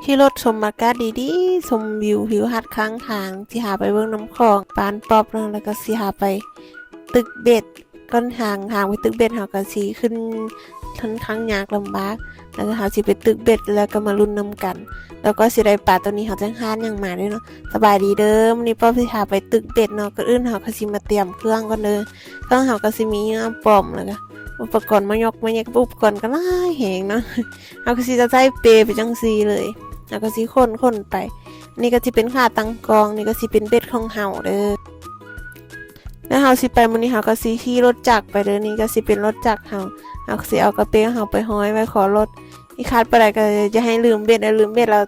ຂີ່ລົດຊົມອາກາດດີໆ ຊົມວິວທິວທັດຂ້າງທາງ ຊິຫາໄປເບິ່ງນ້ຳຂອງບ້ານປອບເນາະ ແລ້ວກໍຊິຫາໄປຕຶກເບັດ. ກ່ອນທາງ ທາງໄປຕຶກເບັດ ເຮົາກໍຊິຂຶ້ນ ຂ້ອນຂ້າງຍາກລຳບາກ ແລ້ວກໍເຮົາຊິໄປຕຶກເບັດ ແລ້ວກໍມາລຸ້ນນຳກັນ ແລ້ວກໍຊິໄດ້ປາໂຕນີ້ ເຮົາຈັ່ງຫາຫຍັງມາເດ້ເນາະ. ສະບາຍດີເດີ ມື້ນີ້ປອບຊິພາໄປຕຶກເບັດເນາະ. ກ່ອນອື່ນເຮົາກໍຊິມາຕຽມເຄື່ອງກ່ອນເດີ. ເຄື່ອງເຮົາກໍຊິມີນ້ຳປອມ ແລ້ວກໍອຸປະກອນມາຍົກມາແຍກ ອຸປະກອນກໍຫຼາຍແຮງເນາະ. ເຮົາກໍຊິຈະໃຊ້ເປໄປຈັ່ງຊີ້ເລີຍ ເຮົາກໍຊິຂົນ ຂົນໄປ. ນີ້ກໍຊິເປັນຂາຕັ້ງກ້ອງ ນີ້ກໍຊິເປັນເບັດຂອງເຮົາເດີ. ແລ້ວເຮົາຊິໄປມື້ນີ້ ເຮົາກໍຊິຂີ່ລົດຈັກໄປເດີ. ນີ້ກໍຊິເປັນລົດຈັກເຮົາ ເຮົາກໍຊິເອົາກະເປຂອງເຮົາໄປຫ້ອຍໄວ້ຄໍລົດ. ອີກຂາດບໍ່ໄດ້ກໍຢ່າໃຫ້ລືມເບັດ ແລ້ວລືມເບັດແລ້ວ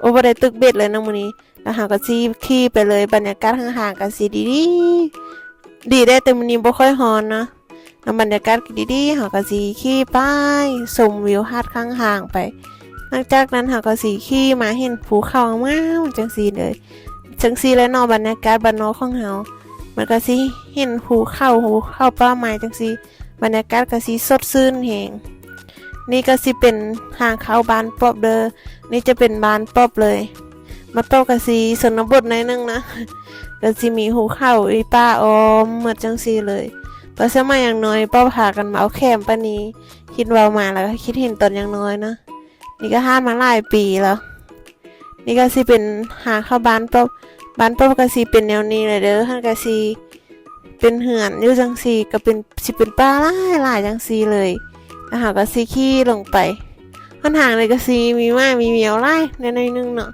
ໂອ້ ບໍ່ໄດ້ຕຶກເບັດເລີຍເນາະມື້ນີ້. ແລ້ວເຮົາກໍຊິຂີ່ໄປເລີຍ. ບັນຍາກາດຂ້າງທາງກໍຊິດີໆ ດີແດ່ ແຕ່ມື້ນີ້ບໍ່ຄ່ອຍຮ້ອນເນາະ ແລ້ວບັນຍາກາດກໍດີໆ ເຮົາກໍຊິຂີ່ໄປຊົມວິວຫາດຂ້າງທາງໄປ. ຫຼັງຈາກນັ້ນເຮົາກໍຊິຂີ່ມາເຫັນພູເຂົາງາມໆ ຈັ່ງຊີ້ເລີຍ. ຈັ່ງຊີ້ແຫຼະເນາະ ບັນຍາກາດບ້ານນອກຂອງເຮົາ ມັນກໍຊິເຫັນພູເຂົາ ພູເຂົາປ່າໄມ້ຈັ່ງຊີ້ ບັນຍາກາດກໍຊິສົດຊື່ນແຮງ. ນີ້ກໍຊິເປັນທາງເຂົ້າບ້ານປອບເດີ. ນີ້ຈະເປັນບ້ານປອບເລີຍ. ບ້ານປອບກໍຊິຊົນນະບົດໜ້ອຍໜຶ່ງນະ ກໍຊິມີພູເຂົາ ມີປ່າອ້ອມໝົດຈັ່ງຊີ້ເລີຍ. ຕອນສະໄໝຍັງນ້ອຍ ປອບພາກັນມາເອົາແຄມປານນີ້ ຄິດເວົ້າມາແລ້ວກໍຄິດເຫັນຕອນຍັງນ້ອຍນະ. ນີ້ກໍຫາມາຫຼາຍປີແລ້ວ. ນີ້ກໍຊິເປັນທາງເຂົ້າບ້ານປອບ. ບ້ານປອບກໍຊິເປັນແນວນີ້ແຫຼະເດີ. ຫັ້ນກໍຊິເປັນເຮືອນຢູ່ຈັ່ງຊີ້ ກໍເປັນ ຊິເປັນປ່າຫຼາຍໆ ຈັ່ງຊີ້ເລີຍ. ແລ້ວເຮົາກໍຊິຂີ່ລົງໄປ. ຫົນທາງນີ້ກໍຊິມີໝາມີແມວຫຼາຍແດ່ໜ້ອຍໜຶ່ງເນາະ.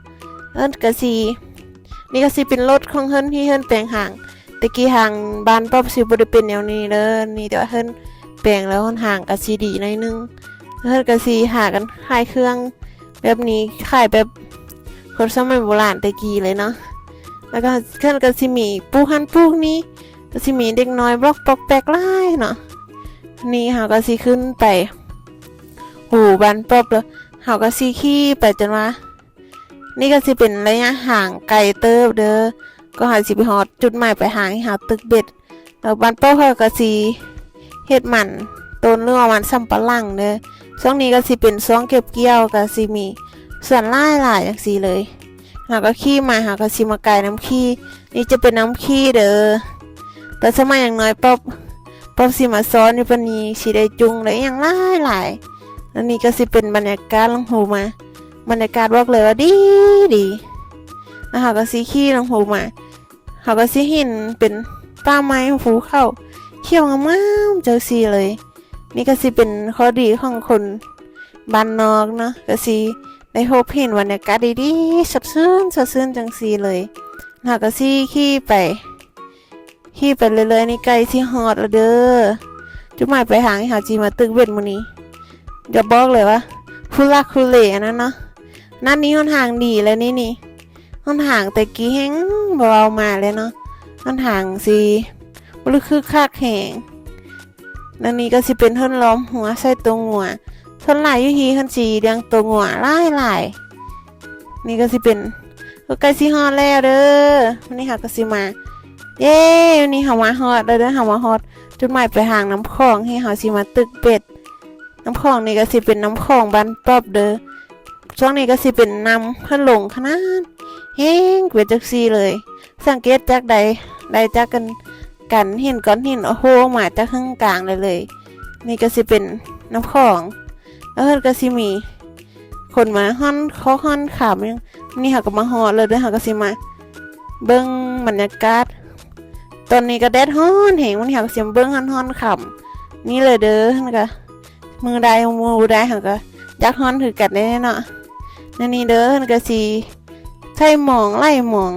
ເຮືອນກໍຊິ ນີ້ກໍຊິເປັນລົດຂອງເຮືອນພີ່ເຮືອນແປງທາງ. ແຕ່ກີ້ທາງບ້ານປອບຊິບໍ່ໄດ້ເປັນແນວນີ້ເດີ. ມີແຕ່ວ່າເຮືອນແປງແລ້ວຫົນທາງກໍຊິດີໜ້ອຍໜຶ່ງ. ເຮືອນກໍຊິຫາກັນຂາຍເຄື່ອງແບບນີ້ ຂາຍແບບຄົນສະໄໝໂບລານແຕ່ກີ້ເລີຍເນາະ. ແລ້ວກໍເຮືອນກໍຊິມີປູກຫັ້ນປູກນີ້ ກໍຊິມີເດັກນ້ອຍບອກປອກແປກຫຼາຍເນາະ. ນີ້ເຮົາກໍຊິຂຶ້ນໄປຫູບ້ານປອບເລີຍ. ເຮົາກໍຊິຂີ່ໄປຈົນວ່າ ນີ້ກໍຊິເປັນໄລຍະທາງໄກເຕີບເດີ ກວ່າເຮົາຊິໄປຮອດຈຸດໝາຍປາຍທາງທີ່ເຮົາຕຶກເບັດ. ແລ້ວບ້ານປອບເຂົາກໍຊິເຮັດມັນຕົ້ນ ຫຼືວ່າມັນສຳປະຫຼັງເດີ. ຊ່ວງນີ້ກໍຊິເປັນຊ່ວງເກັບກ່ຽວ ກໍຊິມີສວນຫຼາຍໆ ຈັ່ງຊີ້ເລີຍ. ເຮົາກໍຂີ່ມາ ເຮົາກໍຊິມາກາຍນ້ຳຂີ້. ນີ້ຈະເປັນນ້ຳຂີ້ເດີ. ຕອນສະໄໝຍັງນ້ອຍປອບ ປອບຊິມາຊ້ອນຢູ່ປານນີ້ ຊິໄດ້ຈຸ່ງໄດ້ຫຍັງຫຼາຍໆ. ແລ້ວນີ້ກໍຊິເປັນບັນຍາກາດລົງຫູມາ. ບັນຍາກາດບອກເລີຍວ່າດີໆ. ແລ້ວເຮົາກໍຊິຂີ່ລົງຫູມາ ເຮົາກໍຊິເຫັນເປັນປ່າໄມ້ ພູເຂົາຂຽວງາມໆ ຈັ່ງຊີ້ເລີຍ. ນີ້ກໍຊິເປັນຂໍ້ດີຂອງຄົນບ້ານນອກເນາະ ກໍຊິໄດ້ພົບເຫັນບັນຍາກາດດີໆ ສົດຊື່ນ ສົດຊື່ນ ຈັ່ງຊີ້ເລີຍ. ເຮົາກໍຊິຂີ່ໄປ ຂີ່ໄປເລື້ອຍໆ ນີ້ໃກ້ຊິຮອດແລ້ວເດີ. ຈຸດໝາຍປາຍທາງທີ່ເຮົາຊິມາຕຶກເບັດມື້ນີ້ ຢ່າບອກເລີຍວ່າທຸລັກທຸເລອັນນັ້ນເນາະ. ນັ້ນນີ້ຫົນທາງດີແລ້ວນີ້ ນີ້ຫົນທາງແຕ່ກີ້ແຮ່ງບໍ່ເວົ້າມາແລ້ວເນາະ. ຫົນທາງຊິບໍ່ລຶກຄຶກຄັກແຮງ. ແລ້ວນີ້ກໍຊິເປັນເຮືອນລ້ອມຮົ້ວໃສ່ໂຕງົວ. ສ່ວນຫຼາຍຢູ່ທີ່ເພິ່ນຊິລ້ຽງໂຕງົວຫຼາຍໆ. ນີ້ກໍຊິເປັນ ກໍໃກ້ຊິຮອດແລ້ວເດີ. ມື້ນີ້ເຮົາກໍຊິມາ ເຢ້ ມື້ນີ້ເຮົາມາຮອດແລ້ວເດີ. ເຮົາມາຮອດຈຸດໝາຍປາຍທາງນ້ຳຂອງ ທີ່ເຮົາຊິມາຕຶກເບັດ. ນ້ຳຂອງນີ້ກໍຊິເປັນນ້ຳຂອງບ້ານປອບເດີ. ຊ່ວງນີ້ກໍຊິເປັນນ້ຳເພິ່ນລົງຂະໜາດແຮງເປັນຈັ່ງຊີ້ເລີຍ. ສັງເກດຈາກໄດ້ ໄດ້ຈາກກັນ ກັນເຫັນກ້ອນຫີນໂອ້ໂຫມາຈາກເຄິ່ງກາງໄດ້ເລີຍ. ນີ້ກໍຊິເປັນນ້ຳຂອງ ແລ້ວເພິ່ນກໍຊິມີຄົນມາຮ່ອນຄອກຮ່ອນຄຳຫຍັງ. ນີ້ເຮົາກໍມາຮອດແລ້ວເດີ. ເຮົາກໍຊິມາເບິ່ງບັນຍາກາດ. ຕອນນີ້ກໍແດດຮ້ອນແຮງ. ມື້ນີ້ເຮົາກໍຊິມາເບິ່ງຮ້ອນໆຄ່ຳນີ້ເລີຍເດີ. ເຮົາກໍ ມື້ໃດມື້ບໍ່ໄດ້ເຮົາກໍຢາກຮ້ອນຄືກັນເດ້ເນາະ. ແນວນີ້ເດີ ເພິ່ນກໍຊິໃສ່ໝອງຫຼາຍໝອງ.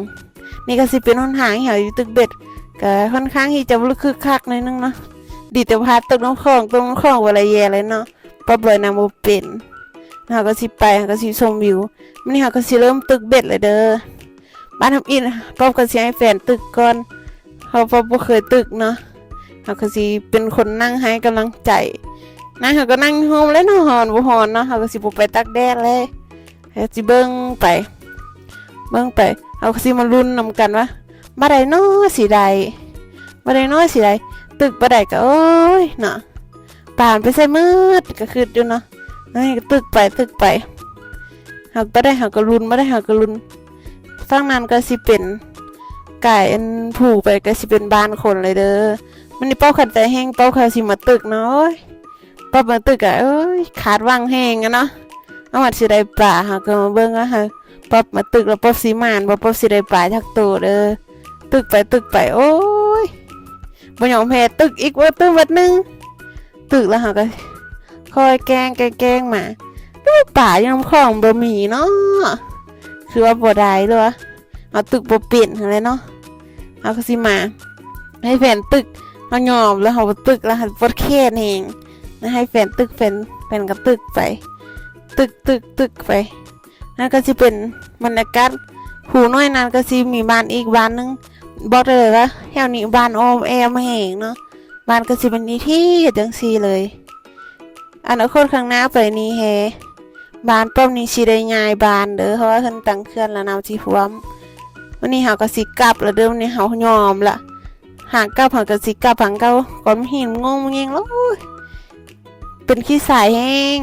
ນີ້ກໍຊິເປັນຫົນທາງທີ່ເຮົາຢູ່ຕຶກເບັດ ກໍຂ້ອນຂ້າງທີ່ຈະບໍ່ລຶກຄຶກຄັກໜ້ອຍໜຶ່ງເນາະ. ດີແຕ່ວ່າພາຕົກນ້ຳຂອງ ຕົກນ້ຳຂອງບໍ່ໄດ້ແຍ່ເລີຍເນາະ ປອບລອຍນ້ຳບໍ່ເປັນ. ເຮົາກໍຊິໄປ ເຮົາກໍຊິຊົມວິວ. ມື້ນີ້ເຮົາກໍຊິເລີ່ມຕຶກເບັດເລີຍເດີ. ບ້ານທຳອິດ ປອບກໍຊິໃຫ້ແຟນຕຶກກ່ອນ ເພາະປອບບໍ່ເຄີຍຕຶກເນາະ. ເຮົາກໍຊິເປັນຄົນນັ່ງໃຫ້ກຳລັງໃຈ. ນັ່ງ ເຮົາກໍນັ່ງຢູ່ຮົ່ມແຫຼະເນາະ. ຮ້ອນບໍ່ຮ້ອນເນາະ ເຮົາກໍຊິບໍ່ໄປຕາກແດດແຫຼະ. ເຮົາຊິເບິ່ງໄປ ເບິ່ງໄປ ເຮົາກໍຊິມາລຸ້ນນຳກັນວ່າ ບາດໃດເນາະຊິໄດ້ ບາດໃດເນາະຊິໄດ້. ຕຶກບາດໃດກໍ ໂອ້ຍເນາະ ປາມັນໄປໃສໝົດ ກໍຄິດຢູ່ເນາະ. ນີ້ກໍຕຶກໄປ ຕຶກໄປ. ເຮົາບໍ່ໄດ້ເຮົາກໍລຸ້ນ ບໍ່ໄດ້ເຮົາກໍລຸ້ນ. ຝັ່ງນັ້ນກໍຊິເປັນກາຍອັນພູໄປ ກໍຊິເປັນບ້ານຄົນເລີຍເດີ. ມື້ນີ້ປ້ອບຄັນໃຈແຮງ ປ້ອບເຂົາຊິມາຕຶກເນາະ. ໂອ້ຍ ປ້ອບມາຕຶກກະ ເອີຍ ຄາດຫວັງແຮງອະເນາະ. ເອົາ ວ່າຊິໄດ້ປາ ເຮົາກໍມາເບິ່ງວ່າ ປ້ອບມາຕຶກແລ້ວ ປ້ອບຊິໝານບໍ່ ປ້ອບຊິໄດ້ປາຈັກໂຕເດີ. ຕຶກໄປຕຶກໄປ ໂອ້ຍ ບໍ່ຍອມແພ້ ຕຶກອີກ ເອີ ຕຶກບັດໜຶ່ງ. ຕຶກແລ້ວເຮົາກໍຄ່ອຍແກ້ງ ແກ້ງ ແກ້ງມາ ແຕ່ວ່າປາຢູ່ນຳຂອງບໍ່ມີເນາະ ຄືວ່າບໍ່ໄດ້ ຫຼືວ່າເຮົາຕຶກບໍ່ເປັນຫັ້ນແຫຼະເນາະ. ເຮົາກໍຊິມາໃຫ້ແຟນຕຶກ ເຮົາຍອມແລ້ວ ເຮົາບໍ່ຕຶກແລ້ວ ເຮົາປວດແຂນແຮງ ແລ້ວໃຫ້ແຟນຕຶກ ແຟນ ແຟນກໍຕຶກໄປ ຕຶກ ຕຶກ ຕຶກໄປ. ນັ້ນກໍຊິເປັນບັນຍາກາດ ພູນ້ອຍນັ້ນກໍຊິມີບ້ານອີກບ້ານໜຶ່ງ. ບອກໄດ້ເລີຍວ່າແຖວນີ້ບ້ານອ້ອມແອ້ມແຮງເນາະ ບ້ານກໍຊິເປັນອີກທີ່ຈັ່ງຊີ້ເລີຍ. ອະນາຄົດຂ້າງໜ້າໄປນີ້ແຮ ບ້ານປ້ອມນີ້ຊິໄດ້ຍ້າຍບ້ານເດີ ເພາະວ່າເພິ່ນຕັ້ງເຂື່ອນແລ້ວ ນ້ຳຊິຖ້ວມ. ມື້ນີ້ເຮົາກໍຊິກັບລະເດີ ມື້ນີ້ເຮົາຍອມລະ ຫາກັບເຮົາກໍຊິກັບທາງເກົ່າ ກ້ອນຫີນງງແງງ ໂອ້ຍ ເປັນຂີ້ສາຍແຮງ.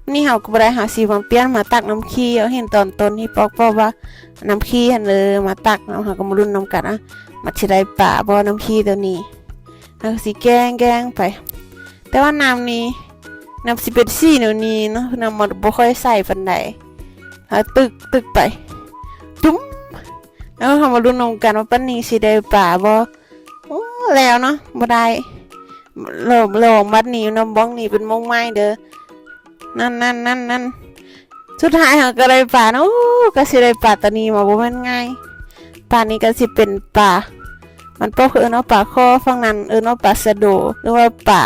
ມື້ນີ້ເຮົາກໍບໍ່ໄດ້ ເຮົາຊິມາປ່ຽນມາຕັກນ້ຳຂີ້. ເຮົາເຫັນຕອນຕົ້ນທີ່ປ້ອບບອກວ່ານ້ຳຂີ້ຫັ້ນເລີຍ ມາຕັກເນາະ. ເຮົາກໍມາລຸ້ນນຳກັນ ອະ ມັນຊິໄດ້ປາບໍ່ ນ້ຳຂີ້ໂຕນີ້. ເຮົາກໍຊິແກ້ງ ແກ້ງໄປ ແຕ່ວ່ານ້ຳນີ້ ນ້ຳຊິເປັນສີແນວນີ້ເນາະ ນ້ຳມັນບໍ່ຄ່ອຍໃສປານໃດ. ເຮົາຕຶກ ຕຶກໄປ ຈຸ້ມ ແລ້ວເຮົາມາລຸ້ນນຳກັນວ່າປັ້ນນີ້ຊິໄດ້ປາບໍ່. ໂອ້ ແລ້ວເນາະ ບໍ່ໄດ້ ລອງ ລອງບັດນີ້ເນາະ ບ່ອນນີ້ເປັນໝ່ອງໃໝ່ເດີ. ນັ້ນ ນັ້ນ ນັ້ນ ນັ້ນ ສຸດທ້າຍເຮົາກໍໄດ້ປາເນາະ. ໂອ້ ກະຊິໄດ້ປາໂຕນີ້ມາບໍ່ແມ່ນງ່າຍ. ປານີ້ກໍຊິເປັນປາ ມັນປ້ອບເອີ້ນວ່າປາຄໍ່ ຝັ່ງນັ້ນເອີ້ນວ່າປາສະໂດ ຫຼືວ່າປາ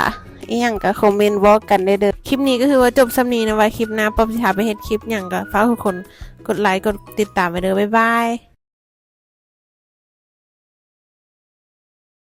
ອີ່ຫຍັງກໍຄອມເມັນບອກກັນໄດ້ເດີ. ຄລິບນີ້ກໍຄືວ່າຈົບສ່ຳນີ້ນະ ໄວ້ຄລິບໜ້າປ້ອບຊິພາໄປເຮັດຄລິບຫຍັງ ກໍຝາກທຸກຄົນກົດໄລກົດຕິດຕາມໄວ້ເດີ. ບາຍບາຍ.